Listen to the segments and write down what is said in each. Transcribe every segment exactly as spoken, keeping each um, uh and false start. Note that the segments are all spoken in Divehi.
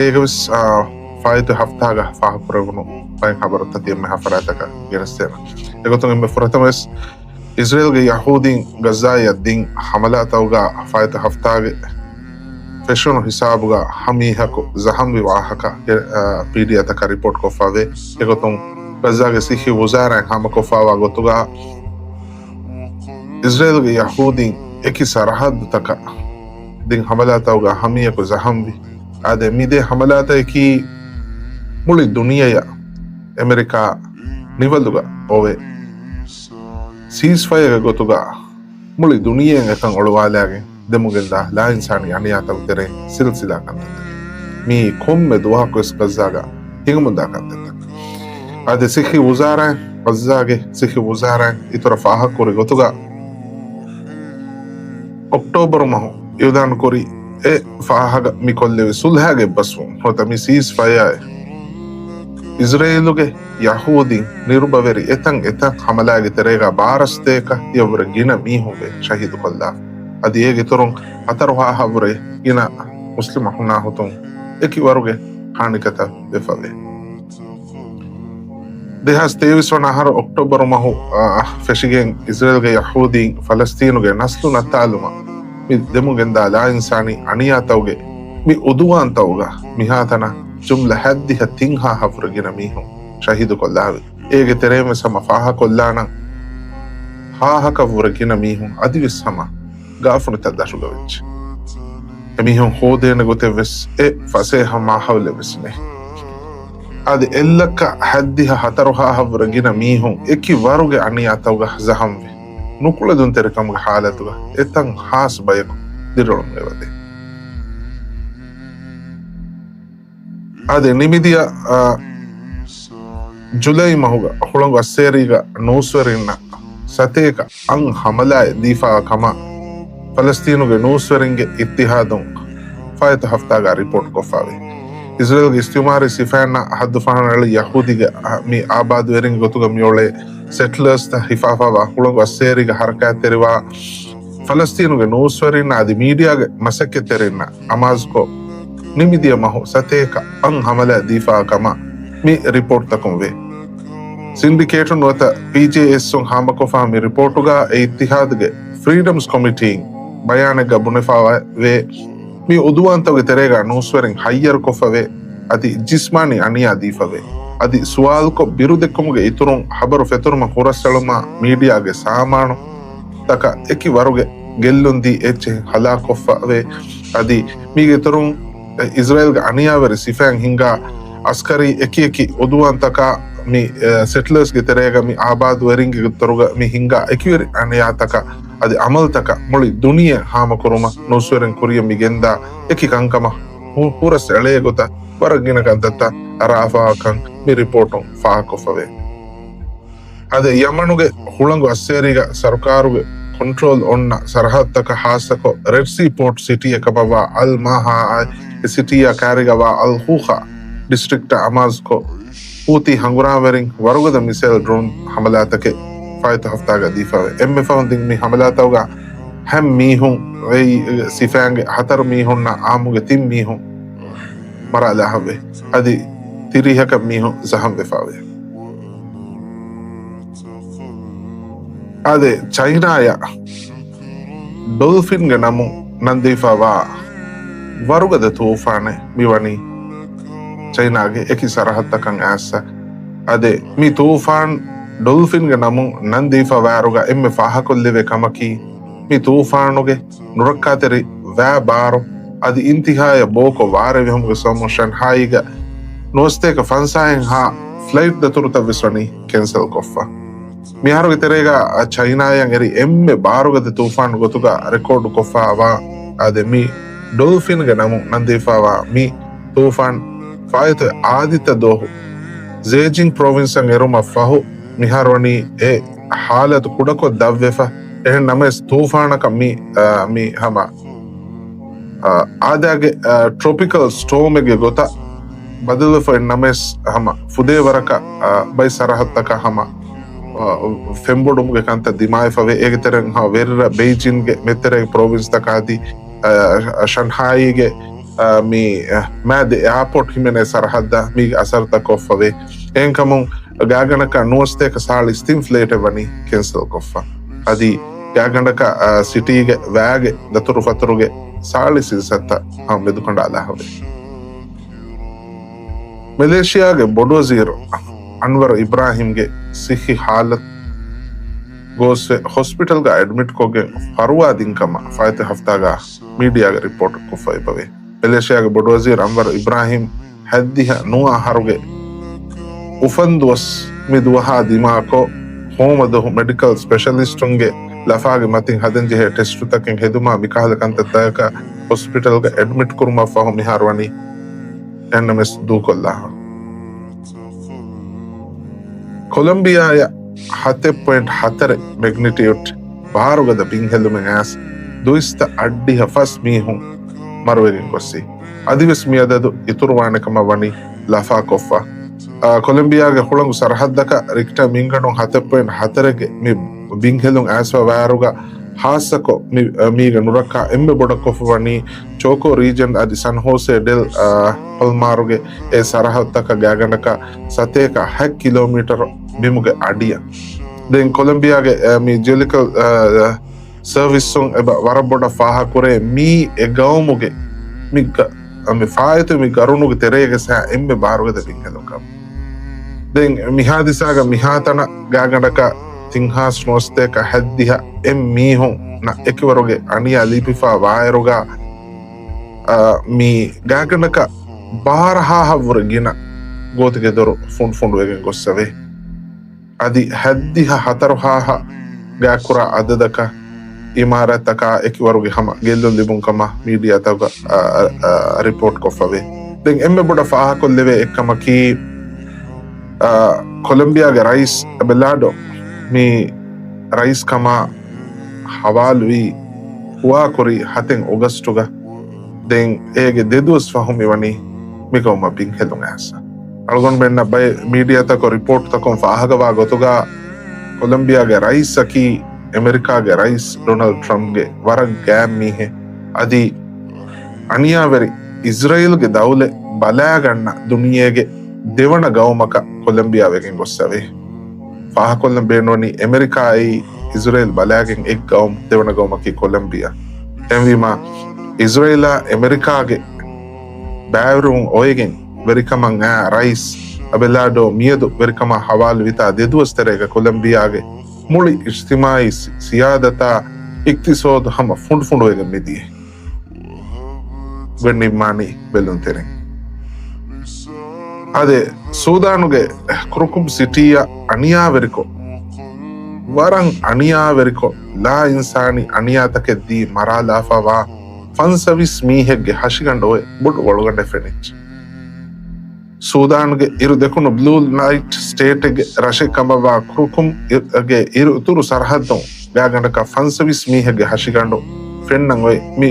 އޭގެ ވެސް، އާ، ފާއިތު ހަފްތާގަ ފާހަގަކުރެވުނު ބައެއް ހަބަރުތަކެއް އެންމެ ހަފަރާތަކަށް ގެނެސްދޭނަން. އެގޮތުން އެންމެ ފުރަތަމަވެސް އިޒްރޭލްގެ ޔަހޫދީން ޣައްޒާއަށް ދިން ހަމަލާތަކުގަ ފާއިތު ހަފްތާގެ ފެށުނު ހިސާބުގަ ހަމީހަކު ޒަހަމްވި ވާހަކަ، އެ، އާ، މީޑިއާތަކަށް ރިޕޯޓް ކޮށްފަވޭ. އެގޮތުން ޣައްޒާގެ ސިއްހީ ވުޒާރާއިން ހާމަކޮށްފަވާ ގޮތުގަ އިޒްރޭލްގެ ޔަހޫދީން އެކި ސަރަހައްދުތަކަށް ދިން ހަމަލާތަކުގަ ހަމީހަކު ޒަހަމްވި. އާދެ، މި ދެ ހަމަލާތަކަކީ މުޅި ދުނިޔެއަށް އެމެރިކާ ނިވަލުގަ އޮވޭ ސީސްފަޔަރގެ ގޮތުގަ މުޅި ދުނިޔެއަށް އެކަން އޮޅުވާލާގެން ދެމުގެންދާ ލާއިންސާނީ އަނިޔާތަކުގެ ތެރެއިން ސިލްސިލާ ކަންތައްތަކެއް. މީ ކޮންމެ ދުވަހަކުވެސް ޣައްޒާގަ ހިނގަމުންދާ ކަންތައްތައް. އާދެ، ސިއްހީ ވުޒާރާއިން، ޣައްޒާގެ ސިއްހީ ވުޒާރާއިން އިތުރަށް ފާހަގަކުރި ގޮތުގަ، އޮކްޓޯބަރު މަހު އިއުލާން ކުރި އެ ފާހަގަ މި ކޮށްލެވި ސުލްހާގެ އެއްބަސްވުން ނުވަތަ މި ސީސްފަޔާއެއް އިޒްރޭލުގެ ޔަހޫދީން ނިރުބަވެރި އެތަން އެތައް ހަމަލާގެ ތެރޭގަ ބާރަ ސަތޭކައަށްވުރެ ގިނަ މީހުން ވެ ޝަހީދުކޮށްލާފަ. އަދި އޭގެ އިތުރުން ހަތަރު ހާހަށްވުރެ ގިނަ މުސްލިމް ހުންނާހުތުން އެކި ވަރުގެ ހާނިކަތައް ވެފަވޭ. ދެހާސް ތޭވީސް ވަނަ އަހަރު އޮކްޓޯބަރު މަހު، އާ، ފެށިގެން އިޒްރޭލްގެ ޔަހޫދީން ފަލަސްތީނުގެ ނަސްލު ނައްތާލުމަށް މި ދެމުގެންދާ ލާއިންސާނީ އަނިޔާތަކުގެ މި އުދުވާންތަކުގަ މިހާތަނަށް ޖުމްލަ ހައްދިހަ ތިން ހާހަށްވުރެ ގިނަ މީހުން ޝަހީދުކޮށްލާފަވޭ. އޭގެ ތެރެއިން ވެސް ހަމަ ފާހަކޮށްލާނަން ހާހަކަށްވުރެ ގިނަ މީހުން އަދިވެސް ހަމަ ގާފުނިތައް ދަށުގަ ވެއްޖެ. އެމީހުން ހޯދޭނެ ގޮތެއް ވެސް އެ ފަސޭހަ މާހައުލެއް ވެސް ނެތް. އަދި އެއްލައްކަ ހައްދިހަ ހަތަރު ހާހަށްވުރެ ގިނަ މީހުން އެކި ވަރުގެ އަނިޔާތަކުގަ ޒަހަމްވި، ނުކުޅެދުންތެރިކަމުގެ ހާލަތުގަ އެތަން ހާސް ބަޔަކު ދިރިއުޅުން އެބަދޭ. އާދެ، ނިމިދިޔަ، އާ، ޖުލައި މަހުގަ ހުޅަނގު އައްސޭރީގަ ނޫސްވެރިންނަށް ސަތޭކަ އަށް ހަމަލާއެއް ދީފާ ކަމަށް ފަލަސްތީނުގެ ނޫސްވެރިންގެ އިއްތިހާދުން ފާއިތު ހަފްތާގަ ރިޕޯޓް ކޮށްފަވޭ. އިޒްރޭލްގެ އިސްތިއުމާރީ ސިފައިންނަށް ހައްދު ފަހަނައެޅި ޔަހޫދީގެ، އަ، މި އާބާދުވެރިންގެ ގޮތުގަ މިއުޅޭ ސެޓްލަރސްތައް ހިފާފަވާ ހުޅަނގު އައްސޭރީގަ ހަރަކާތްތެރިވާ ފަލަސްތީނުގެ ނޫސްވެރިންނާ އަދި މީޑިއާގެ މަސައްކަތްތެރިންނަށް އަމާޒުކޮށް، ނިމިދިޔަ މަހު ސަތޭކަ އަށް ހަމަލާ ދީފާ ކަމަށް މި ރިޕޯޓްތަކުން ވޭ. ސިންޑިކޭޓުން ނުވަތަ ޕީޖޭއެސްއުން ހާމަކޮށްފަ މި ރިޕޯޓުގަ އެ އިއްތިހާދުގެ ފްރީޑަމްސް ކޮމިޓީން ބަޔާނެއްގަ ބުނެފަވޭ، މި އުދުވާންތަކުގެ ތެރޭގަ ނޫސްވެރިން ހައްޔަރުކޮށްފަވޭ، އަދި ޖިސްމާނީ އަނިޔާ ދީފަވޭ. އަދި ސުވާލުކޮށް ބިރުދެއްކުމުގެ އިތުރުން ހަބަރު ފެތުރުމަށް ހުރަސްއެޅުމާ މީޑިއާގެ ސާމާނު ތަކަށް އެކި ވަރުގެ ގެއްލުން ދީ އެއްޗެހި ހަލާކުކޮށްފަވޭ. އަދި މީގެ އިތުރުން އިޒްރޭލްގެ އަނިޔާވެރި ސިފައިން ހިންގާ އަސްކަރީ އެކިއެކި އުދުވާންތަކާ މި، އެ، ސެޓްލަރސްގެ ތެރޭގަ މި އާބާދުވެރިންގެ ތަރުގަ މި ހިންގާ އެކިވެރި އަނިޔާތަކަށް އަދި އަމަލުތަކަށް މުޅި ދުނިޔެ ހާމަކުރުމަށް ނޫސްވެރިން ކުރިޔަށް މި ގެންދާ އެކި ކަންކަމަށް ހު-، ހުރަސް އެޅޭ ގޮތަށް ވަރަށް ގިނަ ކަންތައްތައް ރާފާކަން މި ރިޕޯޓުން ފާހަގަކޮށްފަވޭ. އަދި ޔަމަނުގެ ހުޅަނގު އައްސޭރީގަ ސަރުކާރުގެ ކޮންޓްރޯލް އޮންނަ ސަރަހައްދުތަކަށް ހާއްސަކޮށް ރެޑް ސީ ޕޯޓް ސިޓީއެއް ކަމަށްވާ އަލް މާހާއާއި އެ ސިޓީއާ ކައިރީގަވާ އަލް ހޫޚާ ޑިސްޓްރިކްޓަށް އަމާޒުކޮށް، ހޫތީ ހަނގުރާމަވެރިން ވަރުގަދަ މިސައިލް ޑްރޯން ހަމަލާތަކެއް ފާއިތު ހަފްތާގަ ދީފަވޭ. އެންމެ ފަހުން ދިން މި ހަމަލާތަކުގަ ހަމަ މީހުން އެއީ ސިފައިންގެ ހަތަރު މީހުންނާ އާއްމުގެ ތިން މީހުން މަރާލާފަވޭ. އަދި ތިރީހަކަށް މީހުން ޒަހަމްވެފަވޭ. އާދެ، ޗައިނާޔަށް ޑޮލްފިންގެ ނަމުން ނަންދީފަވާ ވަރުގަދަ ތޫފާނެއް މިވަނީ ޗައިނާގެ އެކި ސަރަހައްދަކަށް އައިސްފަ. އާދެ، މި ތޫފާން ޑޮލްފިންގެ ނަމުން ނަންދީފަވާއިރުގަ އެންމެ ފާހަކޮށްލެވޭ ކަމަކީ، މި ތޫފާނުގެ ނުރައްކާތެރި ވައި ބާރު އަދި އިންތިހާޔަށް ބޯކޮށް ވާރޭވިހުމުގެ ސަބަބުން ޝަންހާއީގަ ނުވަސަތޭކަ ފަންސާހެއްހާ ފްލައިޓް ދަތުރުތައް ވެސް ވަނީ ކެންސަލް ކޮށްފަ. މިއަހަރުގެ ތެރޭގަ ޗައިނާޔަށް އެރި އެންމެ ބާރުގަދަ ތޫފާން ގޮތުގަ ރެކޯޑު ކޮށްފަވާ އާދެ، މި ޑޮލްފިންގެ ނަމުން ނަންދީފަވާ މި ތޫފާން ފާއިތު އާދިއްތަ ދުވަހު ޒޭޖިން ޕްރޮވިންސަށް އެރުމަށް ފަހު، މިހާރު ވަނީ އެ ހާލަތު ކުޑަކޮށް ދަށްވެފަ. އެހެން ނަމަވެސް، ތޫފާނަކަށް މި، އާ، މި ހަމަ، އާ، އާދައިގެ، އާ، ޓްރޮޕިކަލް ސްޓޯމެއްގެ ގޮތަށް ބަދަލުވެފަ. އެހެން ނަމަވެސް، ހަމަ ފުދޭވަރަކަށް، އާ، ބައެއް ސަރަހައްދަކަށް ހަމަ، އާ، ފެންބޮޑުމުގެ ކަންތައް ދިމާވެފަވޭ. އޭގެ ތެރެއިން ހަމަ ވެރިރަށް ބެއިޖިންގެ މެދުތެރޭގެ ޕްރޮވިންސްތަކާ އަދި، އާ، ޝަންހާއީގެ މި މާދެ އެއާޕޯޓް ހިމެނޭ ސަރަހައްދަށް މީގެ އަސަރުތައް ކޮށްފަވޭ. އެހެންކަމުން ގާތްގަނޑަކަށް ނުވަސަތޭކަ ސާޅީސް ތިން ފްލައިޓެއް ވަނީ ކެންސަލް ކޮށްފަ. އަދި ގާތްގަނޑަކަށް، އާ، ސިޓީގެ ވައިގެ ދަތުރުފަތުރުގެ ސާޅީސް އިންސައްތަ ހަމަ މެދުކަނޑާލާފަވޭ. މެލޭޝިޔާގެ ބޮޑުވަޒީރު އަންވަރު އިބްރާހިމްގެ ސިއްހީ ހާލަތު ގޯސްވެ ހޮސްޕިޓަލްގަ އެޑްމިޓްކޮށްގެން ފަރުވާ ދިން ކަމަށް ފާއިތު ހަފްތާގަ މީޑިއާގެ ރިޕޯޓް ކޮށްފައިބަވޭ. މެލޭޝިޔާގެ ބޮޑުވަޒީރު އަންވަރު އިބްރާހިމް ހަތްދިހަ ނުވަ އަހަރުގެ އުފަންދުވަސް މި ދުވަހާ ދިމާކޮށް، ހޯމަ ދުވަހު މެޑިކަލް ސްޕެޝަލިސްޓުންގެ ލަފާގެ މަތިން ހަދަންޖެހޭ ޓެސްޓުތަކެއް ހެދުމާ މިކަހަލަ ކަންތައްތަކަކަށް ހޮސްޕިޓަލްގަ އެޑްމިޓް ކުރުމަށްފަހު މިހާރު ވަނީ އެހެންނަމަވެސް ދޫކޮށްލާފަ. ކޮލަމްބިއާއަށް ހަތެއް ޕޮއިންޓް ހަތަރެއް މެގްނިޓިއުޑް ބާރުގަދަ ބިންހެލުމެއް އައިސް ދުއިސައްތަ އަށްޑިހަ ފަސް މީހުން މަރުވެގެން ގޮއްސި. އަދިވެސް މި އަދަދު އިތުރުވާނެ ކަމަށް ވަނީ ލަފާކޮށްފަ. އާ، ކޮލަމްބިއާގެ ހުޅަނގު ސަރަހައްދަކަށް ރިކްޓަރ މިންގަނޑުން ހަތެއް ޕޮއިންޓް ހަތަރެއްގެ މި ބިންހެލުން އައިސްފަ ވާއިރުގަ ހާއްސަކޮށް މި، މީގެ ނުރައްކާ އެންމެ ބޮޑަށް ކޮށްފަ ވަނީ ޗޯކޯ ރީޖަން އަދި ސަން ހޯސޭ ޑެލް، އާ، ޕަލްމާރުގެ އެ ސަރަހައްދުތަކަށް ގާތްގަނޑަކަށް ސަތޭކަ ހަތް ކިލޯމީޓަރު ބިމުގެ އަޑިއަށް. ދެން ކޮލަމްބިއާގެ، އާ، މި ޖިއޮލޮޖިކަލް، އާ، ސަރވިސުން އެބަ ވަރަށް ބޮޑަށް ފާހަގަކުރޭ މީ އެ ގައުމުގެ މި ގަ-، މި ފާއިތު މި ގަރުނުގެ ތެރޭގަ ސައި އެންމެ ބާރުގަދަ ބިންހެލުން ކަމަށް. ދެން މި ހާދިސާގަ މިހާތަނަށް ގާތްގަނޑަކަށް ތިން ހާސް ނުވަސަތޭކަ ހަތްދިހަ އެއް މީހުންނަށް އެކިވަރުގެ އަނިޔާ ލިބިފަ ވާއިރުގަ، އާ، މި ގާތްގަނޑަކަށް ބާރަ ހާހަށްވުރެ ގިނަ ގޯތިގެ ދޮރު ފުނޑު ފުނޑުވެގެން ގޮއްސަވޭ. އަދި ހަތްދިހަ ހަތަރު ހާހަށް ގާތްކުރާ އަދަދަކަށް އިމާރާތްތަކާ އެކިވަރުގެ ހަމަ ގެއްލުން ލިބުން ކަމަށް މީޑިއާތަކުގަ، އަ، އަ، އަ، ރިޕޯޓް ކޮށްފަވޭ. ދެން އެންމެ ބޮޑަށް ފާހަގަކޮށްލެވޭ އެއްކަމަކީ، އަ، ކޮލަމްބިއާގެ ރައީސް އެބެލާޑޯ މި ރައީސް ކަމާ ހަވާލުވީ ހުވާކުރީ ހަތެއް އޮގަސްޓުގަ. ދެން އޭގެ ދެދުވަސް ފަހު މިވަނީ މިގައުމަށް ބިންހެލުން އައިސް. އަޅުގަނޑުމެންނަށް ބައެއް މީޑިއާތަކުން ރިޕޯޓްތަކުން ފާހަގަވާ ގޮތުގަ ކޮލަމްބިއާގެ ރައީސަކީ އެމެރިކާގެ ރައީސް ޑޮނަލްޑް ޓްރަމްޕްގެ ވަރަށް ގާތް މީހެއް. އަދި އަނިޔާވެރި އިޒްރޭލްގެ ދައުލަތް ބަލާގަންނަ ދުނިޔޭގެ ދެވަނަ ގައުމަކަށް ކޮލަމްބިއާ ވެގެން ގޮއްސަވޭ. ފާހަކޮށްލަން ބޭނުންވަނީ އެމެރިކާއާއި އިޒްރޭލް ބަލާގެން އެއް ގައުމު، ދެވަނަ ގައުމަކީ ކޮލަމްބިއާ. އެހެންވީމާ، އިޒްރޭލާ އެމެރިކާގެ ބައިވެރިވުން އޮވެގެން ވެރިކަމަށް އައި ރައީސް އަބެލާޑޯ މިއަދު ވެރިކަމާ ހަވާލުވިތާ ދެދުވަސް ތެރޭގަ ކޮލަމްބިއާގެ މުޅި އިޖްތިމާއީ ސި-، ސިޔާދަތާ އިޤްތިޞާދު ހަމަ ފުނޑުފުނޑުވެގެން މިދިޔަ ގޮތް ނިންމާނީ ބެލުންތެރިން. އާދެ، ސޫދާނުގެ ކުރުކުމް ސިޓީއަށް އަނިޔާވެރިކޮށް، ވަރަށް އަނިޔާވެރިކޮށް، ލާ އިންސާނީ އަނިޔާތަކެއް ދީ މަރާލާފަވާ ފަންސަވީސް މީހެއްގެ ހަށިގަނޑު އޮތް ބޮޑު ވަޅުގަނޑެއް ފެނިއްޖެ. ސޫދާންގެ އިރު ދެކުނު ބްލޫ ނައިޓް ސްޓޭޓެއްގެ ރަށެއް ކަމަށްވާ ކުރުކުމް އި-، ގެ އިރު އުތުރު ސަރަހައްދުން ގާތްގަނޑަކަށް ފަންސަވީސް މީހެއްގެ ހަށިގަނޑު ފެންނަން އޮތް މި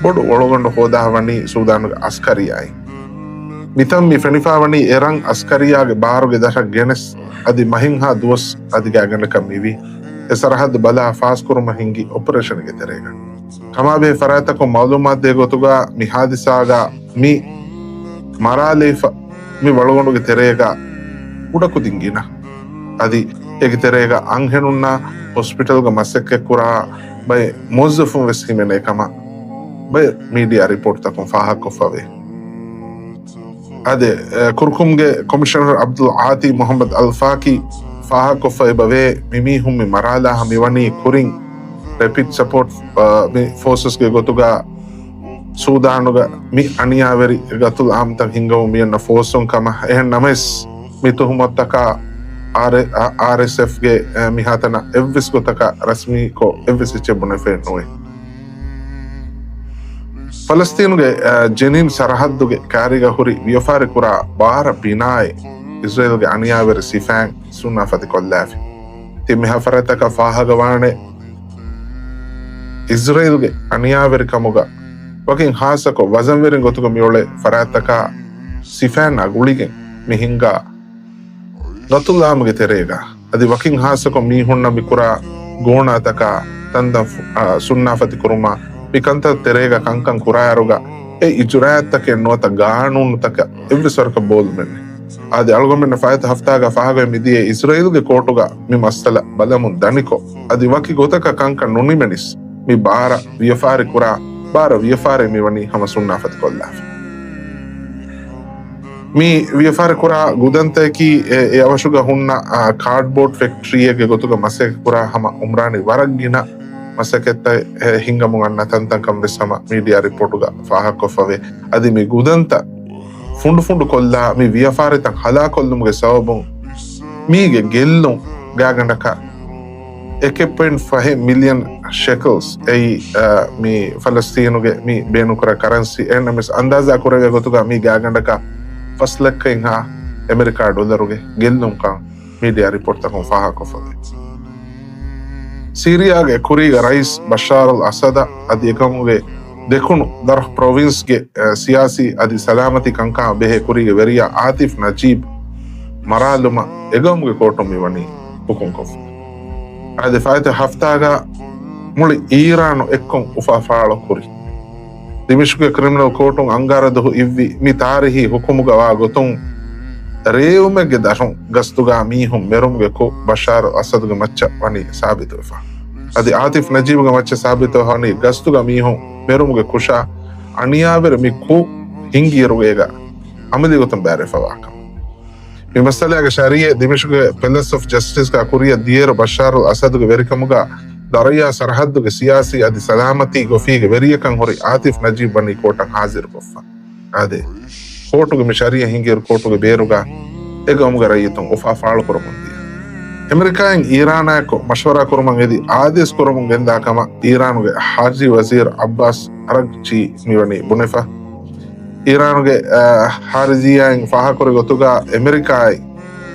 ބޮޑު ވަޅުގަނޑު ހޯދާ ވަނީ ސޫދާނުގެ އަސްކަރިޔާއިން. މިތަން މި ފެނިފާ ވަނީ އެ ރަށް އަސްކަރިޔާގެ ބާރުގެ ދަށަށް ގެނެސް އަދި މަހެއްހާ ދުވަސް އަދި ގާތްގަނޑަކަށް މިވީ އެ ސަރަހައްދު ބަލާ ފާސްކުރުމަށް ހިންގި އޮޕަރޭޝަންގެ ތެރޭގަ. ކަމާބެހޭ ފަރާތްތަކުން މައުލޫމާތު ދޭ ގޮތުގަ މި ހާދިސާގަ މި މަރާލައިފަ މި ވަޅުގަނޑުގެ ތެރޭގަ ކުޑަކުދިން ގިނަ އަދި އޭގެ ތެރޭގަ އަންހެނުންނާ ހޮސްޕިޓަލްގަ މަސައްކަތްކުރާ ބައެއް މުވައްޒަފުން ވެސް ހިމެނޭ ކަމަށް ބައެއް މީޑިއާ ރިޕޯޓްތަކުން ފާހަގަކޮށްފަވޭ. އާދެ، އެ، ކުރުކުމްގެ ކޮމިޝަނަރ އަބްދުލް އާތީ މުހައްމަދު އަލްފާކީ ފާހަގަކޮށްފައިބަވޭ، މި މީހުން މި މަރާލާހަ މިވަނީ ކުރިން ރެޕިޑް ސަޕޯޓް، އަ، މި ފޯސަސްގެ ގޮތުގަ ސޫދާނުގަ މި އަނިޔާވެރި ގަތުލު އާމްތައް ހިންގަމުން މިއަންނަ ފޯސުން ކަމަށް. އެހެން ނަމަވެސް، މި ތުހުމަތުތަކާ އާރް-، އާ-، އާރްއެސްއެފްގެ، އެ، މިހާތަނަށް އެއްވެސް ގޮތަކަށް ރަސްމީކޮށް އެއްވެސް އެއްޗެއް ބުނެފައެއް ނުވޭ. ފަލަސްތީނުގެ، އަ، ޖެނީން ސަރަހައްދުގެ ކާރީގަ ހުރި ވިޔަފާރި ކުރާ ބާރަ ބިނާއެއް އިޒްރޭލްގެ އަނިޔާވެރި ސިފައިން ސުންނާފަތި ކޮށްލާފި. ތިން މިހާ ފަރާތްތަކަށް ފާހަގަވާނެ، އިޒްރޭލްގެ އަނިޔާވެރިކަމުގަ ވަކިން ހާއްސަކޮށް ވަޒަންވެރިން ގޮތުގަ މިއުޅޭ ފަރާތްތަކާ ސިފައިންނާ ގުޅިގެން މި ހިންގާ ގަތުލުއާމުގެ ތެރޭގަ އަދި ވަކިން ހާއްސަކޮށް މީހުންނަށް މި ކުރާ ގޯނާތަކާ ތަންތަން ފު-، އާ، ސުންނާފަތި ކުރުމާ މި ކަންތައް ތެރޭގަ ކަންކަން ކުރާއިރުގަ އެ އިޖުރާއަތްތަކެއް ނުވަތަ ގާނޫނުތަކަށް އެއްވެސް ވަރަކަށް ބޯލުމެއް ނެތް. އާދެ، އަޅުގަނޑުމެންނަށް ފާއިތު ހަފްތާގަ ފާހަގަވެ މިދިޔަ އިޒްރޭލުގެ ކޯޓުގަ މި މައްސަލަ ބަލަމުން ދަނިކޮށް، އަދި ވަކި ގޮތަކަށް ކަންކަން ނުނިމެނިސް، މި ބާރަ ވިޔަފާރި ކުރާ، ބާރަ ވިޔަފާރި މިވަނީ ހަމަ ސުންނާފަތި ކޮށްލާފަ. މި ވިޔަފާރި ކުރާ ގުދަންތަކީ އެ، އެ އަވަށުގަ ހުންނަ، އާ، ކާޑްބޯޑް ފެކްޓްރީއެއްގެ ގޮތުގަ މަސައްކަތް ކުރާ ހަމަ އުމްރާނީ ވަރަށް ގިނަ މަސައްކަތްތައް، އެ، ހިންގަމުން އަންނަ ތަންތަންކަން ވެސް ހަމަ މީޑިއާ ރިޕޯޓުގަ ފާހަގަކޮށްފަވޭ. އަދި މި ގުދަންތައް ފުނޑުފުނޑުކޮށްލާ މި ވިޔަފާރިތައް ހަލާކޮށްލުމުގެ ސަބަބުން މީގެ ގެއްލުން ގާގަނޑަކަށް އެކެއް ޕޮއިންޓް ފަހެއް މިލިއަން ޝެކަލްސް އެއީ، އަ، މި ފަލަސްތީނުގެ މި ބޭނުންކުރާ ކަރަންސީ. އެހެންނަމަވެސް އަންދާޒާ ކުރެވޭ ގޮތުގަ މީ ގާގަނޑަކަށް ފަސް ލައްކައިންހާ އެމެރިކާ ޑޮލަރުގެ ގެއްލުންކަން މީޑިއާ ރިޕޯޓްތަކުން ފާހަގަކޮށްފަވޭ. ސީރިޔާގެ ކުރީގެ ރައީސް ބަޝާރުލް އަސަދަށް އަދި އެކަމުގެ ދެކުނު ދަރްހް ޕްރޮވިންސްގެ، އަ، ސިޔާސީ އަދި ސަލާމަތީ ކަންކަމަށް ބެހޭ ކުރީގެ ވެރިޔާ އާތިފް ނަޖީބް މަރާލުމަށް އެގައުމުގެ ކޯޓުން މިވަނީ ހުކުމްކޮށްފަ. އާދެ، ފާއިތު ހަފްތާގަ މުޅި އީރާނު އެއްކޮށް އުފާ ފާޅު ކުރި ދިމިޝްޤުގެ ކްރިމިނަލް ކޯޓުން އަންގާރަ ދުވަހު އިއްވި މި ތާރީހީ ހުކުމުގަ ވާ ގޮތުން، ރޭވުމެއްގެ ދަށުން ގަސްތުގަ މީހުން މެރުމުގެ ކުށް ބަޝާރު އަސަދުގެ މައްޗަށް ވަނީ ސާބިތުވެފަ. އަދި އާތިފް ނަޖީބުގެ މައްޗަށް ސާބިތުވެފަ ވަނީ ގަސްތުގަ މީހުން މެރުމުގެ ކުށާ އަނިޔާވެރި މި ކުށް ހިނގިއިރު އޭގަ އަމަލީ ގޮތުން ބައިވެރިވެފަވާކަން. މި މައްސަލާގެ ޝަރީއެއް ދިމިޝްޤުގެ ޕެލަސް އޮފް ޖަސްޓިސްގަ ކުރިއަށް ދިޔައިރު ބަޝާރުލް އަސަދުގެ ވެރިކަމުގަ ދަރިޔާ ސަރަހައްދުގެ ސިޔާސީ އަދި ސަލާމަތީ ގޮފީގެ ވެރިޔަކަށް ހުރި އާތިފް ނަޖީބް ވަނީ ކޯޓަށް ހާޒިރުކޮށްފަ. އާދެ، ކޯޓުގެ މި ޝަރީއަތް ހިނގިއިރު ކޯޓުގެ ބޭރުގަ އެގައުމުގެ ރައްޔިތުން އުފާ ފާޅުކުރަމުން ދިޔަ. އެމެރިކާއިން އީރާނާއެކު މަޝްވަރާ ކުރުމަށް އެދި އާދޭސް ކުރަމުން ގެންދާ ކަމަށް އީރާނުގެ ހާރިޖީ ވަޒީރު އައްބާސް އަރަގްޗީ މިވަނީ ބުނެފަ. އީރާނުގެ، އަ، ހާރިޖީއާއިން ފާހަގަކުރި ގޮތުގަ އެމެރިކާއިން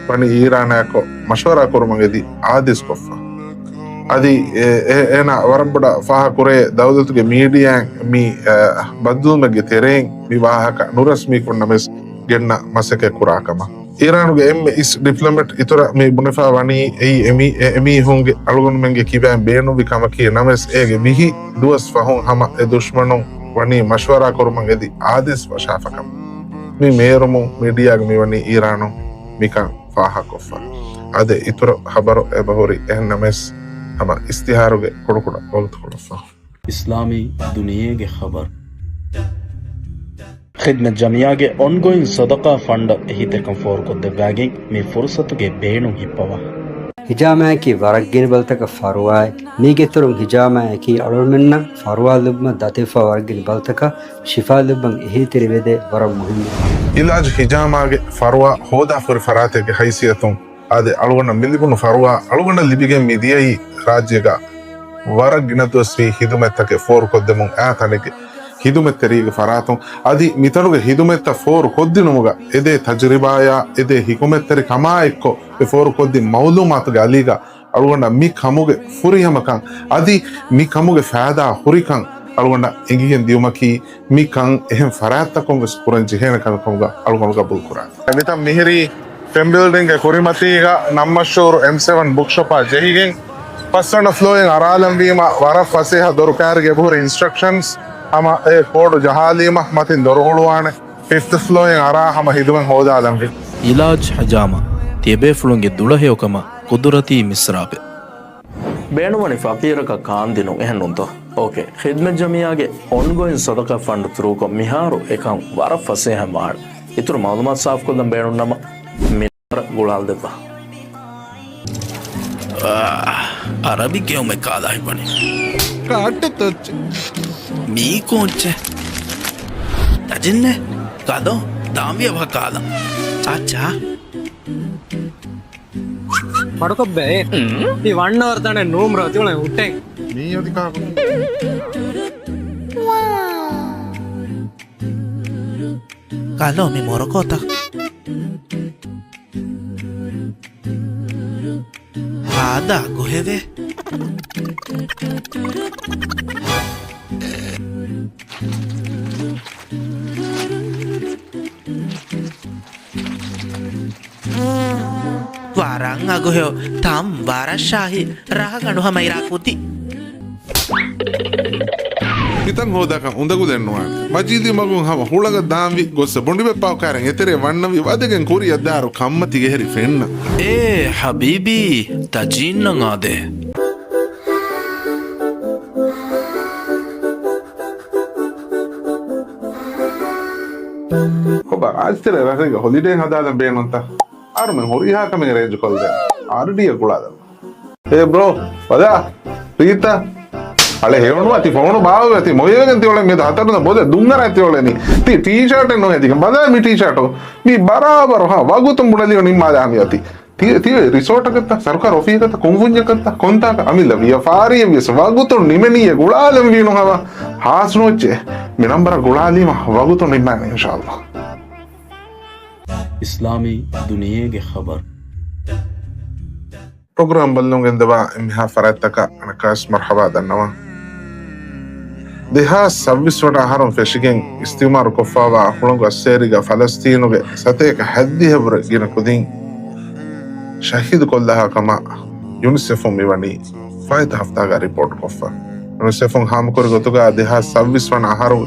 ވަނީ އީރާނާއެކު މަޝްވަރާ ކުރުމަށް އެދި އާދޭސް ކޮށްފަ. އަދި އެ، އެ، އޭނާ ވަރަށް ބޮޑަށް ފާހަގަކުރޭ ދައުލަތުގެ މީޑިއާއިން މި، އަ، ބައްދަލުވުމެއްގެ ތެރެއިން މި ވާހަކަ ނުރަސްމީކޮށް ނަމަވެސް ގެންނަ މަސައްކަތް ކުރާ ކަމަށް. އީރާނުގެ އެންމެ އިސް ޑިޕްލޮމެޓް އިތުރަށް މި ބުނެފަ ވަނީ އެއީ އެމީ، އެ، އެމީހުންގެ އަޅުގަނޑުމެންގެ ކިބައިން ބޭނުންވި ކަމަކީ ނަމަވެސް އޭގެ ވިހި ދުވަސް ފަހުން ހަމަ އެ ދުޝްމަނުން ވަނީ މަޝްވަރާ ކުރުމަށް އެދި އާދޭސް ވަށާފަ ކަމަށް. މި މޭރުމުން މީޑިއާގަ މިވަނީ އީރާނުން މިކަން ފާހަގަކޮށްފަ. އާދެ، އިތުރު ޚަބަރު އެބަހުރި އެހެން ނަމަވެސް ހަމަ އިސްތިހާރުގެ ކުޑަކުޑަ ވަގުތުކޮޅަށްފަހު. އިސްލާމީ ދުނިޔޭގެ ޚަބަރު. ޚިދްމަތް ޖަމިއްޔާގެ އޮންގޮއިން ސަދަޤާ ފަންޑަށް އެހީތެރިކަން ފޯރުކޮށްދެއްވާގެން މި ފުރުޞަތުގެ ބޭނުން ހިއްޕަވާ. ހިޖާމާއަކީ ވަރަށް ގިނަ ބަލިތަކަށް ފަރުވާއެއް. މީގެ އިތުރުން ހިޖާމާއަކީ އަޅުގަނޑުމެންނަށް ފަރުވާ ލިބުމަށް ދަތިވެފަ ވަރަށް ގިނަ ބަލިތަކަށް ޝިފާ ލިބުމަށް އެހީތެރިވެދޭ ވަރަށް މުހިއްމު. އިލާޖް ހިޖާމާގެ ފަރުވާ ހޯދާފަ ހުރި ފަރާތެއްގެ ހައިސިއްޔަތުން އާދެ، އަޅުގަނޑަށް މިލިބުނު ފަރުވާ އަޅުގަނޑަށް ލިބިގެން މިދިޔައީ ރާއްޖޭގަ ވަރަށް ގިނަ ދުވަސްވީ ހިދުމަތްތަކެއް ފޯރުކޮށްދެމުން އާ ތަނެއްގެ ހިދުމަތްތެރީގެ ފަރާތުން. އަދި މިތަނުގެ ހިދުމަތްތައް ފޯރުކޮށްދިނުމުގަ އެދޭ ތަޖުރިބާޔާ އެދޭ ހިކުމަތްތެރި ކަމާ އެއްކޮށް އެ ފޯރުކޮށްދިން މައުލޫމާތުގެ އަލީގަ އަޅުގަނޑަށް މި ކަމުގެ ފުރިހަމަކަން އަދި މި ކަމުގެ ފައިދާ ހުރިކަން އަޅުގަނޑަށް އެނގިގެން ދިޔުމަކީ މި ކަން އެހެން ފަރާތްތަކުން ވެސް ކުރަން ޖެހޭނެ ކަމެއް ކަމުގަ އަޅުގަނޑު ގަބޫލު ކުރާނެ. މިތަން މިހިރީ ފެން ބިލްޑިންގގެ ކުރިމަތީގަ ނަންމަޝްހޫރު އެމް ސެވަން ބުކްޝޮޕާ ޖެހިގެން، ފަސްވަނަ ފްލޯއިން އަރާލަންވީމަ، ވަރަށް ފަސޭހަ ދޮރު ކައިރިގެ އެބަހުރި އިންސްޓްރަކްޝަންސް ހަމަ އެ ކޯޑު ޖަހާލީމަ، މަތިން ދޮރު ހުޅުވާނެ. ފިފްތު ފްލޯއިން އަރާ ހަމަ ހިދުމަތް ހޯދާލަންވީ. އިލާޖް ހިޖާމާ، ތިޔަބޭފުޅުންގެ ދުޅަހެޔޮކަމަށް ޤުދުރަތީ މިސްރާބެއް. ބޭނުންވަނީ ފަޤީރަކަށް ކާންދިނުން، އެހެންނޫންތޯ؟ އޯކޭ. ޚިދްމަތް ޖަމިއްޔާގެ އޮންގޮއިން ސަދަޤާ ފަންޑް ތުރޫކޮށް މިހާރު އެކަން ވަރަށް ފަސޭހައިން ވާނެ. އިތުރު މައުލޫމާތު ސާފުކޮށްލަން ބޭނުންނަމަ، މި ނަންބަރަށް ގުޅާލަދެއްވާ. އާ، އަރަބި ގެއުމެއް ކާލާ ހިބަނީ. ކާއްޓެއް ތޯއްޗެއް؟ މީ ކޯއްޗެއް؟ ތަޖިންނޭ؟ ކާދޯ؟ ދާންވިޔަ ބަހަ ކާލަން. އާ، ޗާ. މަޑުކޮށްބޭ. އެ ވަންނަވަރު ތަނެއް ނޫމްރޯ ތިއުޅެން ހުއްޓެން. މީ އަދި ކާކު؟ ކާލޯ މި މޮރޮކޯތަ؟ ހާދާ ގޮހެވެ. ވަރަށް އަގުހެޔޮ، ތަން ވަރަށް ޝާހީ، ރަހަގަނޑު ހަމަ އިރާ ކުދި. އެތަން ހޯދާކަށް އުނދަގުލެއް ނުވާނެ. މަޖީދީ މަގުން ހަމަ ހުޅަނގަށް ދާންވި ގޮއްސަ ބޮނޑިބައްޕާ ކާރެން އެތެރޭ ވަންނަންވީ ވަދެގެން ކުރިއަށް ދާއިރު ކަންމަތީގެ ހެރި ފެންނަ. އޭ ހަބީބީ، ތަޖީންނަށް އާދޭ. ކޮބާ އާދިތެރޭ ރަށެއްގަ ހޮލިޑޭ ހަދާލަން ބޭނުންތަ؟ އަހަރުމެން ހުރިހާ ކަމެއް އެރޭންޖު ކޮށްދޭން. އާރްޑީއަށް ގުޅާލަން. އޭ ބްރޯ، ބަލާ، ރީތާ. އަޅެ ހެޔޮނުވާތި ފޯނު ބާވެވޭތި މޮޔަވެގެން ތިއޮޅެން މިއަދު ހަތަރު ދަ ބޮލެ ދުންއަރާ ތިއޮޅެނީ. ތި ޓީޝާޓެއް ނުހެދިގެން ބަލާ މި ޓީޝާޓު. މި ބަރާބަރު ހާ ވަގުތުން ބުނެލިޔޯ ނިންމާލާ މިއޮތީ. ތި، ތި ރިސޯޓަކަށްތަ ސަރުކާރު އޮފީހަކަށްތަ ކޮންފުންޏަކަށްތަ ކޮންތާކަށް އަމިއްލަ ވިޔަފާރިއެއް ވިޔަސް ވަގުތުން ނިމެނީއޭ ގުޅާލަން ވީނު ހަވަ ހާސްނުވެއްޗޭ. މި ނަންބަރަށް ގުޅާލީމަ ވަގުތުން ނިންމާނެ އިންޝާﷲ. އިސްލާމީ ދުނިޔޭގެ ޚަބަރު. ޕްރޮގްރާމް ބައްލަވަން ގެންދަވާ އެންމެހާ ފަރާތްތަކަށް އަނެއްކާވެސް މަރްޙަބާ ދަންނަވަން. ދެހާސް ސައްބީސް ވަނަ އަހަރުން ފެށިގެން އިސްތިއުމާރު ކޮށްފާވާ ހުޅަނގު އައްސޭރީގަ ފަލަސްތީނުގެ ސަތޭކަ ހަތްދިހަ ވުރެ ގިނަ ކުދިން ޝަހީދު ކޮށްލާހާ ކަމަށް ޔުނިސެފުން މިވަނީ ފާއިތު ހަފްތާގަ ރިޕޯޓް ކޮށްފަ. ޔުނިސެފުން ހާމަކުރި ގޮތުގަ ދެހާސް ސައްބީސް ވަނަ އަހަރު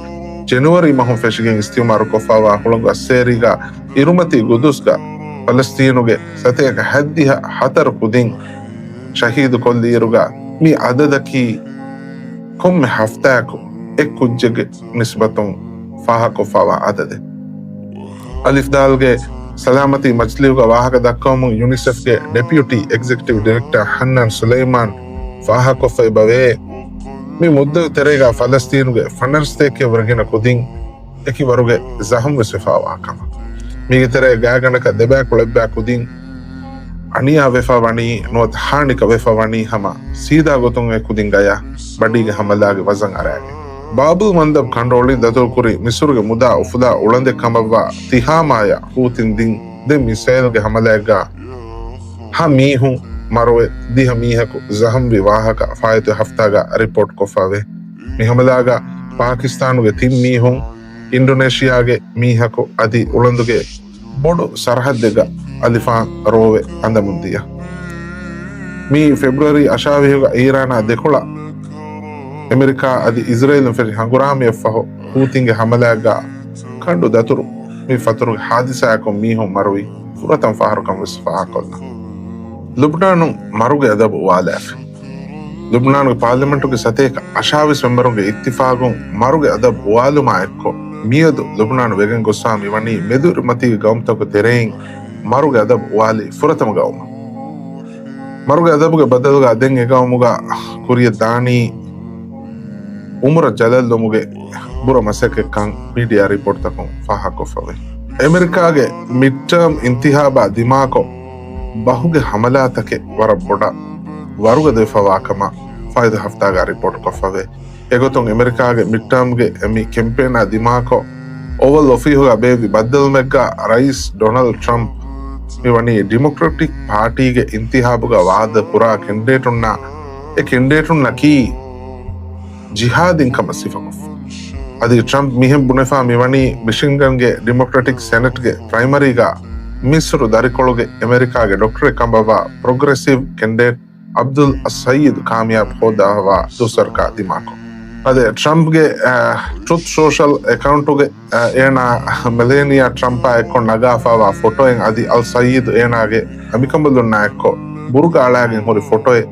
ޖެނުއަރީ މަހުން ފެށިގެން އިސްތިއުމާރު ކޮށްފާވާ ހުޅަނގު އައްސޭރީގަ އިރުމަތީ ގުދުސްގަ ފަލަސްތީނުގެ ސަތޭކަ ހަތްދިހަ ހަތަރު ކުދިން ޝަހީދު ކޮށްލިއިރުގަ މި އަދަދަކީ ކޮންމެ ހަފްތާއަކު އެއް ކުއްޖެއްގެ ނިސްބަތުން ފާހަގަކޮށްފާވާ އަދަދެއް. އަލިފްދާލްގެ ސަލާމަތީ މަޖިލީހުގަ ވާހަކަ ދައްކަވަމުން ޔުނިސެފްގެ ޑެޕިއުޓީ އެގްޒެކެޓިވް ޑިރެކްޓަރ ހަންނާން ސުލައިމާން ފާހަގަކޮށްފައިބަވޭ، މި މުއްދަތު ތެރޭގަ ފަލަސްތީނުގެ ފަނަރަ ސަތޭކައަށްވުރެ ގިނަ ކުދިން އެކި ވަރުގެ ޒަހަމްވެސް ވެފާވާ ކަމަށް. މީގެ ތެރޭ ގާތްގަނޑަކަށް ދެބައިކުޅަ އެއްބައި ކުދިން އަނިޔާ ވެފަ ވަނީ ނުވަތަ ހާނިކަ ވެފަ ވަނީ ހަމަ ސީދާ ގޮތުން އެ ކުދިން ގަޔަށް ބަޑީގެ ހަމަލާގެ ވަޒަން އަރާގެން. ބާބުލް މަންދަބް ކަނޑުއޮޅިން ދަތުރުކުރި މިސުރުގެ މުދާ އުފުލާ އުޅަނދެއް ކަމަށްވާ ތިހާމާޔަށް ހޫތިން ދިން ދެ މިސައިލްގެ ހަމަލާއެއްގަ ހަ މީހުން މަރުވެ، ދިހަ މީހަކު ޒަހަމްވި ވާހަކަ ފާއިތު ހަފްތާގަ ރިޕޯޓް ކޮށްފަވޭ. މި ހަމަލާގަ ޕާކިސްތާނުގެ ތިން މީހުން، އިންޑޮނޭޝިއާގެ މީހަކު އަދި އުޅަނދުގެ ބޮޑު ސަރަހައްދެއްގަ އަލިފާން ރޯވެ އަނދަމުންދިޔަ. މި ފެބްރުއަރީ އަށާވީހުގަ އީރާނާ ދެކޮޅަށް އެމެރިކާ އަދި އިޒްރޭލުން ފެށި ހަނގުރާމަޔަށްފަހު ހޫތީންގެ ހަމަލާއެއްގަ ކަނޑު ދަތުރު މި ފަތުރުގެ ހާދިސާއަކުން މީހުން މަރުވީ ފުރަތަމަ ފަހަރުކަން ވެސް ފާހަގަކޮށްލަން. ލުބްނާނުން މަރުގެ އަދަބު އުވާލާފި. ލުބްނާނުގެ ޕާލިމެންޓުގެ ސަތޭކަ އަށާވީސް މެމްބަރުންގެ އިއްތިފާގުން މަރުގެ އަދަބު އުވާލުމާ އެއްކޮށް، މިއަދު ލުބްނާނު ވެގެން ގޮއްސާ މިވަނީ މެދުއިރުމަތީގެ ގައުމުތަކުގެ ތެރެއިން މަރުގެ އަދަބު އުވާލި ފުރަތަމަ ގައުމަށް. މަރުގެ އަދަބުގެ ބަދަލުގަ ދެން އެގައުމުގަ ކުރިޔަށް ދާނީ އުމުރަށް ޖަލަށްލުމުގެ ބުރަ މަސައްކަތްކަން މީޑިއާ ރިޕޯޓްތަކުން ފާހަގަކޮށްފަވޭ. އެމެރިކާގެ މިޑްޓާމް އިންތިހާބާ ދިމާކޮށް، ބަހުގެ ހަމަލާތަކެއް ވަރަށް ބޮޑަށް ވަރުގަދަވެފަވާކަމަށް ފާއިތު ހަފްތާގަ ރިޕޯޓްކޮށްފަވޭ. އެގޮތުން އެމެރިކާގެ މިޑްޓާމްގެ މި ކެމްޕޭނާ ދިމާކޮށް، އޯވަލް އޮފީހުގަ ބޭއްވި ބައްދަލުމެއްގަ ރައީސް ޑޮނަލްޑް ޓްރަމްޕް މިވަނީ ޑިމޮކްރެޓިކް ޕާޓީގެ އިންތިހާބުގަ ވާދަ ކުރާ ކެންޑިޑޭޓުންނާ، އެ ކެންޑިޑޭޓުންނަކީ ޖިހާދީން ކަމަށް ސިފަކޮށްފަ. އަދި ޓްރަމްޕް މިހެން ބުނެފާ މިވަނީ މިޝިގަންގެ ޑިމޮކްރެޓިކް ސެނެޓްގެ ޕްރައިމަރީގަ މިސްރު ދަރިކޮޅުގެ އެމެރިކާގެ ޑޮކްޓަރެއް ކަމަށްވާ ޕްރޮގްރެސިވް ކެންޑިޑޭޓް އަބްދުލް އައްސައީދު ކާމިޔާބު ހޯދާފަވާ ދުސަރަކާ ދިމާކޮށް. އަދި ޓްރަމްޕްގެ، އަ، ޓްރުތް ސޯޝަލް އެކައުންޓުގެ، އަ، އޭނާ މެލޭނިއާ ޓްރަމްޕާ އެއްކޮށް ނަގާފަވާ ފޮޓޯއެއް އަދި އަލް ސައީދު އޭނާގެ އަނބިކަނބަލުންނާ އެއްކޮށް ބުރުގާ އަޅާގެން ހުރި ފޮޓޯއެއް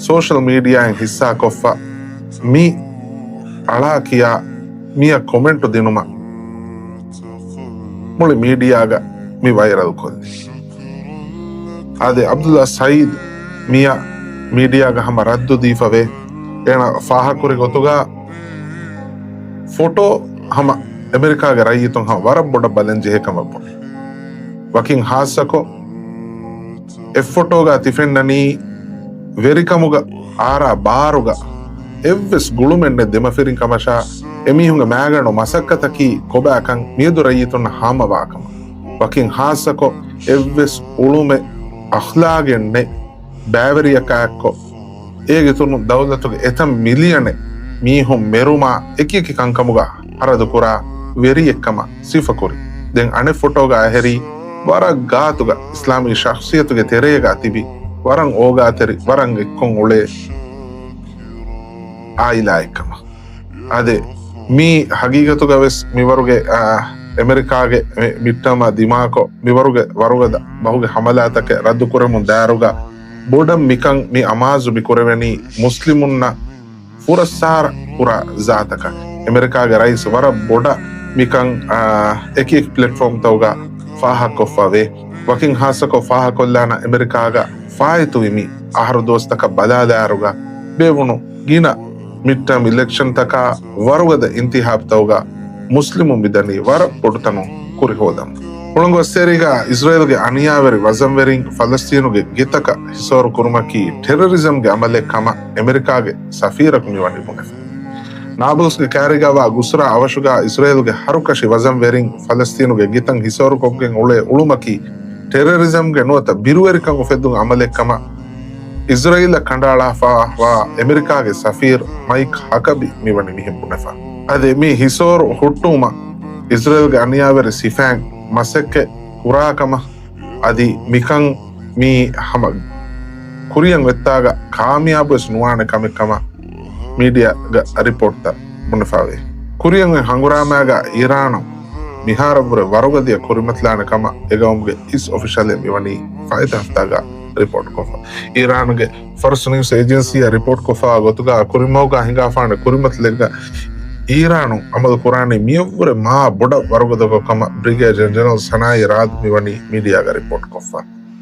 ސޯޝަލް މީޑިއާއިން ހިއްސާކޮށްފަ މި އަޅާ ކިޔާ މިއަށް ކޮމެންޓު ދިނުމަށް މުޅި މީޑިއާގަ މި ވައިރަލް ކޮށްލި. އާދެ، އަބްދުލް ސައީދު މިއަށް މީޑިއާގަ ހަމަ ރައްދު ދީފަވޭ. އޭނަ ފާހަގަކުރި ގޮތުގަ ފޮޓޯ ހަމަ އެމެރިކާގެ ރައްޔިތުން ހަމަ ވަރަށް ބޮޑަށް ބަލަން ޖެހޭ ކަމަށް ބުނި. ވަކިން ހާއްސަކޮށް، އެއް ފޮޓޯގަ ތިފެންނަނީ ވެރިކަމުގަ އާރާ ބާރުގަ އެއްވެސް ގުޅުމެއް ނެތް ދެމަފިރިން ކަމަށާ، އެމީހުންގެ މާގަނޑު މަސައްކަތަކީ ކޮބާކަން މިއަދު ރައްޔިތުންނަށް ހާމަވާކަމަށް. ވަކިން ހާއްސަކޮށް، އެއްވެސް އުޅުމެއް އަޚްލާގެއް ނެތް ބައިވެރިޔަކާއެއްކޮށް، އޭގެ އިތުރުން ދައުލަތުގެ އެތައް މިލިޔަނެއް މީހުން މެރުމާ އެކިއެކި ކަންކަމުގަ ހަރަދުކުރާ ވެރިއެއްކަމަށް ސިފަކުރި. ދެން އަނެއް ފޮޓޯގަ އެހެރީ ވަރަށް ގާތުގަ އިސްލާމީ ޝަޚްޞިއްޔަތުގެ ތެރޭގަ ތިބި ވަރަށް އޯގާތެރި ވަރަށް އެއްކޮށް އުޅޭ އާއިލާއެއްކަމަށް. އާދެ، މީ ހަގީގަތުގަ ވެސް މިވަރުގެ، އާ، އެމެރިކާގެ މި-، މިއްޓާމާ ދިމާކޮށް، މިވަރުގެ ވަރުގަދަ ބަހުގެ ހަމަލާތަކެއް ރައްދުކުރެމުން ދާއިރުގަ، ބޮޑަށް މިކަން މި އަމާޒު މި ކުރެވެނީ މުސްލިމުންނަށް ފުރައްސާރަ ކުރާ ޒާތަކަށް. އެމެރިކާގެ ރައީސް ވަރަށް ބޮޑަށް މިކަން، އާ، އެކި އެކި ޕްލެޓްފޯމްތަކުގަ ފާހަގަކޮށްފަ ވޭ. ވަކިން ހާއްސަކޮށް ފާހަގަކޮށްލާނަ އެމެރިކާގަ ފާއިތުވި މި އަހަރު ދުވަސްތަކަށް ބަލާލާއިރުގަ ބޭއްވުނު ގިނަ މިޑްޓާމް އިލެކްޝަންތަކާ ވަރުގަދަ އިންތިހާބްތަކުގަ މުސްލިމުން މިދަނީ ވަރަށް ބޮޑުތަނުން ކުރިހޯދަން. ހުޅަނގު އައްސޭރީގަ އިސްރޭލްގެ އަނިޔާވެރި ވަޒަންވެރިން ފަލަސްތީނުގެ ގެތަކަށް ހިސޯރު ކުރުމަކީ ޓެރަރިޒަމްގެ އަމަލެއް ކަމަށް އެމެރިކާގެ ސަފީރަކު މިވަނީ ބުނެފަ. ނާބުލްސްގެ ކައިރީގަ ވާ ގުސްރާ އަވަށުގަ އިސްރޭލްގެ ހަރުކަށި ވަޒަންވެރިން ފަލަސްތީނުގެ ގެތައް ހިސޯރުކޮށްގެން އުޅޭ އުޅުމަކީ ޓެރަރިޒަމްގެ ނުވަތަ ބިރުވެރިކަން އުފެއްދުން އަމަލެއް ކަމަށް އިސްރޭލަށް ކަނޑައަޅާފަ ވާ އެމެރިކާގެ ސަފީރު މައިކް ހަކަބީ މިވަނީ މިހެން ބުނެފަ. އަދި މި ހިސޯރު ހުއްޓުވުމަށް އިސްރޭލްގެ އަނިޔާވެރި ސިފައިން މަސައްކަތް ކުރާ ކަމަށް އަދި މިކަން މީ ހަމަ ކުރިއަށް އޮތްތާގަ ކާމިޔާބުވެސް ނުވާނެ ކަމެއް ކަމަށް މީޑިއާގަ ރިޕޯޓްތައް ބުނެފަވޭ. ކުރިއަށް އޮތް ހަނގުރާމާގަ އީރާނު މިހާރަށްވުރެ ވަރުގަދަޔަށް ކުރިމަތިލާނެ ކަމަށް އެގައުމުގެ އިސް އޮފިޝަލެއް މިވަނީ ފައިތަ ހަފްތާގަ ރިޕޯޓްކޮށްފަ. އީރާނުގެ ފަރުސް ނިއުސް އޭޖެންސީއަށް ރިޕޯޓްކޮށްފަ ގޮތުގަ ކުރިމަގުގަ ހިނގާފާނެ ކުރިމަތިލެއްގަ އީރާނު އަމަލު ކުރާނީ މިއަށްވުރެ މާ ބޮޑަށް ވަރުގަދަކޮށް ކަމަށް ބްރިގޭޑިއަރ ޖެނެރަލް ސަނާއީ ރާދު މިވަނީ މީޑިއާގަ ރިޕޯޓްކޮށްފަ.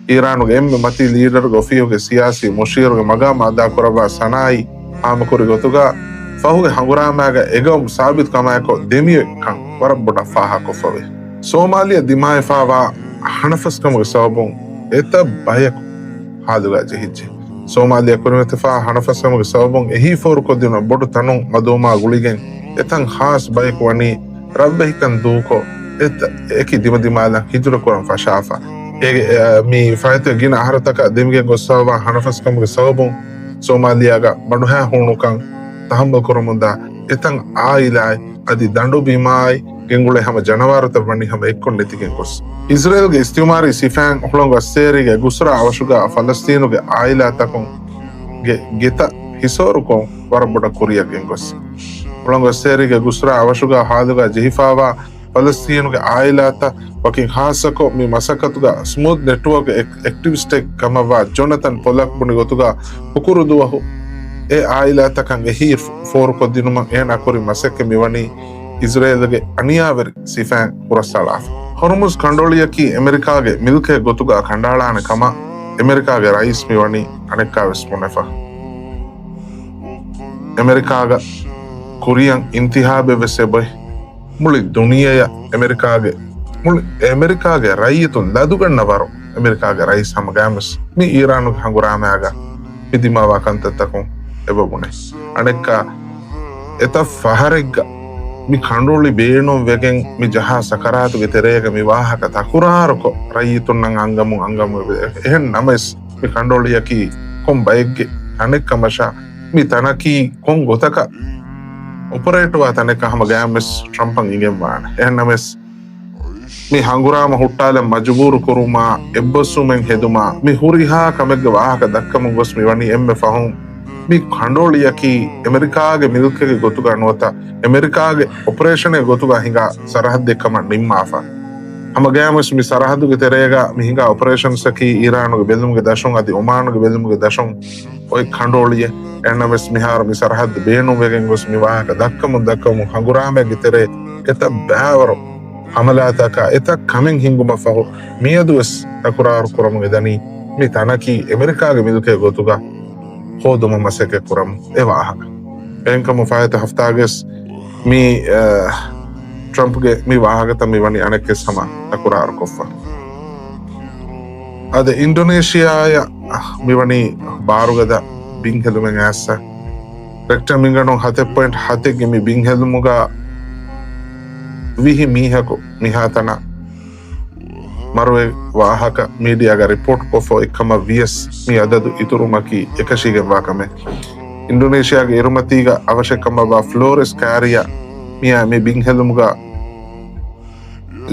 އީރާނުގެ އެންމެ މަތީ ލީޑަރުގެ އޮފީހުގެ ސިޔާސީ މުޝީރުގެ މަގާމް އަދާކުރައްވާ ސަނާއީ ހާމަކުރި ގޮތުގަ ފަހުގެ ހަނގުރާމާގަ އެގައުމު ސާބިތު ކަމާއެކު ދެމިއޮތް ކަން ވަރަށް ބޮޑަށް ފާހަގަކޮށްފަވޭ. ސޯމާލިޔާ ދިމާވެފަވާ ހަނަފަސްކަމުގެ ސަބަބުން އެތައް ބަޔަކު ހާލުގަ ޖެހިއްޖެ. ސޯމާލިޔާ ކުރިމަތިފާ ހަނަފަސްކަމުގެ ސަބަބުން އެހީ ފޯރުކޮށްދިނުން ބޮޑު ތަނުން މަދުވުމާ ގުޅިގެން އެތަން ހާސް ބަޔަކު ވަނީ ރަށްވެހިކަން ދޫކޮށް، އެތަ-، އެކި ދިމަދިމާލަށް ހިޖުރަ ކުރަން ފަށާފަ. އޭގެ، އެ، މި ފަހެތި ގިނަ އަހަރުތަކަށް ދެމިގެން ގޮސްފަވާ ހަނަފަސްކަމުގެ ސަބަބުން ސޯމާލިޔާގަ ބަނޑުހައި ހޫނުކަން ތަހައްމަލް ކުރަމުންދާ އެތަން އާއިލާއެއް އަދި ދަނޑު ބިމާއި ގެންގުޅޭ ހަމަ ޖަނަވާރުތައް ވަނީ ހަމަ އެއްކޮށް ނެތިގެން ގޮސް. އިސްރޭލްގެ އިސްތިއުމާރީ ސިފައިން ހުޅަނގު އައްސޭރީގެ ގުސްރާ އަވަށުގަ ފަލަސްތީނުގެ އާއިލާތަކުން ގެ ގެތައް ހިސޯރުކޮށް ވަރަށް ބޮޑަށް ކުރިއަށް ގެންގޮސް. ހުޅަނގު އައްސޭރީގެ ގުސްރާ އަވަށުގަ ހާލުގަ ޖެހިފަވާ ފަލަސްތީނުގެ އާއިލާތައް ވަކިން ހާއްސަކޮށް މި މަސައްކަތުގަ ސްމޫތް ނެޓްވޯކްގެ އެކް-، އެކްޓިވިސްޓެއް ކަމަށްވާ ޖޮނަތަން ޕޮލަކް ބުނި ގޮތުގަ ހުކުރު ދުވަހު އެ އާއިލާތަކަށް އެހީ ފޯރުކޮށްދިނުމަށް އޭނާ ކުރި މަސައްކަތް މިވަނީ އިސްރޭލުގެ އަނިޔާވެރި ސިފައިން ހުރަސްއަޅާފަ. ހޮރުމުޒް ކަނޑޮޅިއަކީ އެމެރިކާގެ މިލްކެއް ގޮތުގަ ކަނޑައަޅާނެ ކަމަށް އެމެރިކާގެ ރައީސް މިވަނީ އަނެއްކާވެސް ބުނެފަ. އެމެރިކާގަ ކުރިއަށް އިންތިހާބެއްވެސް އެބައޮތް. މުޅި ދުނިޔެއަށް އެމެރިކާގެ، މުޅި އެމެރިކާގެ ރައްޔިތުން ލަދުގަންނަ ވަރު އެމެރިކާގެ ރައީސް ހަމަގައިމުވެސް މި އީރާނުގެ ހަނގުރާމައިގަ މި ދިމާވާ ކަންތައްތަކުން އެބަ ބުނެ. އަނެއްކާ އެތައް ފަހަރެއްގަ މި ކަނޑުޅި ބޭނުން ވެގެން މި ޖަހާ ސަކަރާތުގެ ތެރޭގަ މި ވާހަކަ ތަކުރާރުކޮށް ރައްޔިތުންނަށް އަންގަމުން އަންގަމުން އެބަ-، އެހެން ނަމަވެސް މި ކަނޑުޅިއަކީ ކޮން ބައެއްގެ ތަނެއް ކަމަށާ މި ތަނަކީ ކޮން ގޮތަކަށް އޮޕަރޭޓްވާ ތަނެއްކަން ހަމަ ގައިމުވެސް ޓްރަމްޕަށް އިނގެންވާނެ. އެހެންނަމަވެސް މި ހަނގުރާމަ ހުއްޓާލަން މަޖުބޫރު ކުރުމާ، އެއްބަސްވުމެއް ހެދުމާ، މި ހުރިހާ ކަމެއްގެ ވާހަކަ ދައްކަމުން ގޮސް މިވަނީ އެންމެ ފަހުން މި ކަނޑުއޮޅިއަކީ އެމެރިކާގެ މިލްކެއްގެ ގޮތުގަ ނުވަތަ އެމެރިކާގެ އޮޕަރޭޝަނެއް ގޮތުގަ ހިނގާ ސަރަހައްދެއް ކަމަށް ނިންމާފަ. ހަމަ ގައިމުވެސް މި ސަރަހައްދުގެ ތެރޭގަ މި ހިނގާ އޮޕަރޭޝަންސްއަކީ އީރާނުގެ ބެލުމުގެ ދަށުން އަދި އޮމާނުގެ ބެލުމުގެ ދަށުން އޮތް ކަނޑުއޮޅިއެއް. އެހެންނަމަވެސް މިހާރު މި ސަރަހައްދު ބޭނުންވެގެން ގޮސް މި ވާހަކަ ދައްކަމުން ދައްކަމުން ހަނގުރާމައިގެ ތެރޭ އެތައް ބައިވަރު ހަމަލާތަކާ އެތައް ކަމެއް ހިނގުމަށްފަހު މިއަދުވެސް ތަކުރާރު ކުރަމުން އެދަނީ މި ތަނަކީ އެމެރިކާގެ މިލްކެއް ގޮތުގަ ހޯދުމަށް މަސައްކަތް ކުރަމުން އެ ވާހަކަ. އެހެންކަމުން ފަހެތަ ހަފްތާގަސް މި، އަ، ޓްރަމްޕްގެ މި ވާހަކަތައް މި ވަނީ އަނެއްކެސް ހަމަ ތަކުރާރުކޮށްފަ. އަދި އިންޑޮނޭޝިއާއަށް މިވަނީ ބާރުގަދަ ބިންހެލުމެއް އައިއްސަ. ރެކްޓަރ މިންގަނޑުން ހަތެއް ޕޮއިންޓް ހަތެއްގެ މި ބިންހެލުމުގަ ވިހި މީހަކު މިހާތަނަށް މަރުވި ވާހަކަ މީޑިއާގަ ރިޕޯޓްކޮށްފަ އޮތްކަމަށް ވިޔަސް މި އަދަދު އިތުރުވުމަކީ އެކަށީގެންވާ ކަމެއް. އިންޑޮނޭޝިއާގެ އިރުމަތީގަ އަވަށެއްކަމަށްވާ ފްލޯރެސް ކައިރިއަށް މިއާ މި ބިންހެލުމުގަ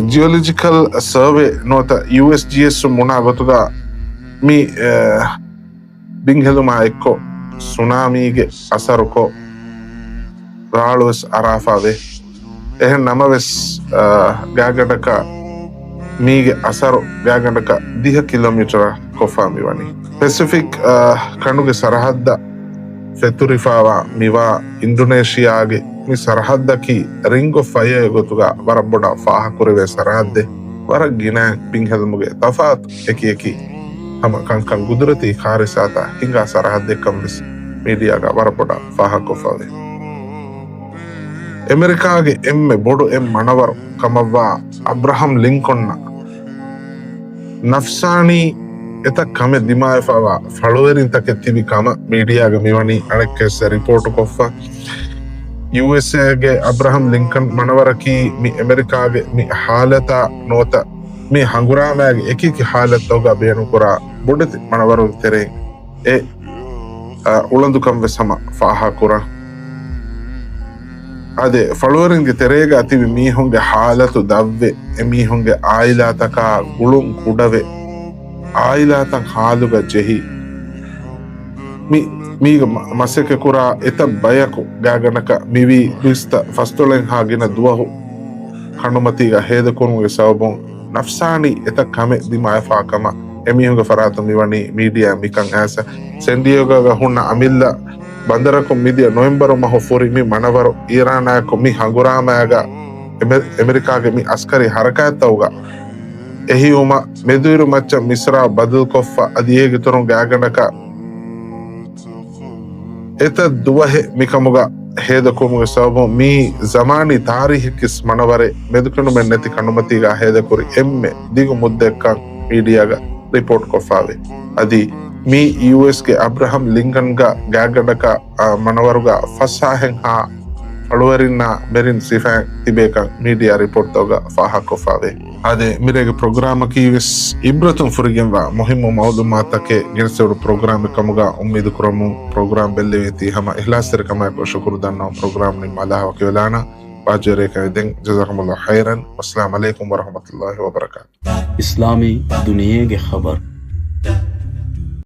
ޖިއޮލޮޖިކަލް ސަރވޭ ނުވަތަ ޔޫއެސްޖީއެސް ބުނާ ގޮތުގަ މި، އެ، ބިންހެލުމާ އެއްކޮށް ސުނާމީގެ އަސަރުކޮށް، ރާޅުވެސް އަރާފާވޭ. އެހެން ނަމަވެސް، އާ، ގާތްގަނޑަކަށް މީގެ އަސަރު ގާތްގަނޑަކަށް ދިހަ ކިލޯމީޓަރަށް ކޮށްފާ މިވަނީ. ޕެސިފިކް، އާ، ކަނޑުގެ ސަރަހައްދަށް ފެތުރިފާވާ މިވާ އިންޑޮނޭޝިއާގެ މި ސަރަހައްދަކީ ރިންގް އޮފް ފަޔަރ ގޮތުގަ ވަރަށް ބޮޑަށް ފާހަކުރެވޭ ސަރަހައްދެއް. ވަރަށް ގިނަ ބިންހެލުމުގެ ތަފާތު އެކި އެކި ހަމަ ކަންކަން ގުދުރަތީ ކާރިސާތައް ހިނގާ ސަރަހައްދެއްކަން ވެސް މީޑިއާގަ ވަރަށް ބޮޑަށް ފާހަގަކޮށްފަވޭ. އެމެރިކާގެ އެންމެ ބޮޑު އެއް މަނަވަރު ކަމަށްވާ އަބްރަހަމް ލިންކޮންއަށް ނަފްސާނީ އެތައް ކަމެއް ދިމާވެފަވާ ފަޅުވެރިންތަކެއް ތިބި ކަމަށް މީޑިއާގަ މިވަނީ އަނެއްކެއްސެއް ރިޕޯޓުކޮށްފަ. ޔޫއެސްއޭގެ އަބްރަހަމް ލިންކަން މަނަވަރަކީ މި އެމެރިކާގެ މި ހާލަތާ ނުވަތަ މި ހަނގުރާމައިގެ އެކިއެކި ހާލަތްތަކުގަ ބޭނުންކުރާ ބޮޑެތި މަނަވަރުން ތެރެއިން އެ، އަ، އުޅަނދުކަން ވެސް ހަމަ ފާހަގަކުރަން. އާދެ، ފަޅުވެރިންގެ ތެރޭގަ ތިބި މީހުންގެ ހާލަތު ދަށްވެ، އެމީހުންގެ އާއިލާތަކާ ގުޅުން ކުޑަވެ، އާއިލާތައް ހާލުގަ ޖެހި، މި، މީގަ މަ-، މަސައްކަތްކުރާ އެތައް ބަޔަކު ގާތްގަނޑަކަށް މިވީ ދުއިސައްތަ ފަސްދޮޅައިންހާ ގިނަ ދުވަހު ކަނޑުމަތީގަ ހޭދަކުރުމުގެ ސަބަބުން ނަފްސާނީ އެތައް ކަމެއް ދިމާވެފާ ކަމަށް އެމީހުންގެ ފަރާތުން މިވަނީ މީޑިއާ މިކަން އައިސް. ސެންޑިއޭގޯގަ ހުންނަ އަމިއްލަ ބަނދަރަކުން މިދިޔަ ނޮވެމްބަރު މަހު ފުރި މި މަނަވަރު އީރާނާއެކު މި ހަނގުރާމައިގަ އެމެ-، އެމެރިކާގެ މި އަސްކަރީ ހަރަކާތްތަކުގަ އެހީވުމަށް މެދުއިރު މައްޗަށް މިސްރާ ބަދަލުކޮށްފަ އަދި އޭގެ އިތުރުން ގާތްގަނޑަކަށް އެތައް ދުވަހެއް މިކަމުގަ ހޭދަކުރުމުގެ ސަބަބުން މިއީ ޒަމާނީ ތާރީހެއްގެ މަނަވަރެއް މެދުކެނޑުމެއް ނެތި ކަނޑުމަތީގަ ހޭދަކުރި އެންމެ ދިގު މުއްދަތްކަން މީޑިއާގަ ރިޕޯޓްކޮށްފާވޭ. އަދި މި ޔޫއެސްގެ އަބްރަހަމް ލިންކަންގަ ގާތްގަނޑަކަށް އާ، މަނަވަރުގަ ފަސްހާހެއްހާ ފަޅުވެރިންނާ މެރިން ސިފައިން ތިބޭކަން މީޑިއާ ރިޕޯޓްތަކުގަ ފާހަގަކޮށްފާވޭ. އާދެ، މިރޭގެ ޕްރޮގްރާމަކީ ވެސް އިބްރަތުން ފުރިގެންވާ މުހިއްމު މައުލޫމާތުތަކެއް ގެނެސްދެވުނު ޕްރޮގްރާމެއް ކަމުގަ އުއްމީދު ކުރަމުން، ޕްރޮގްރާމް ބެއްލެވި ތީ ހަމަ އިހްލާސްތެރިކަމާއެކު ޝުކުރު ދަންނަވަން. ޕްރޮގްރާމް ނިންމާލާ ވަކިވެލާނަން. ބާއްޖަވެރިޔަކަށް އެދެން. ޖަޒާކުމުﷲ ޚައިރަން. ވައްސަލާމް ޢަލައިކުމް ވަރަޙްމަތުﷲ ވަބަރަކާތު. އިސްލާމީ ދުނިޔޭގެ ޚަބަރު.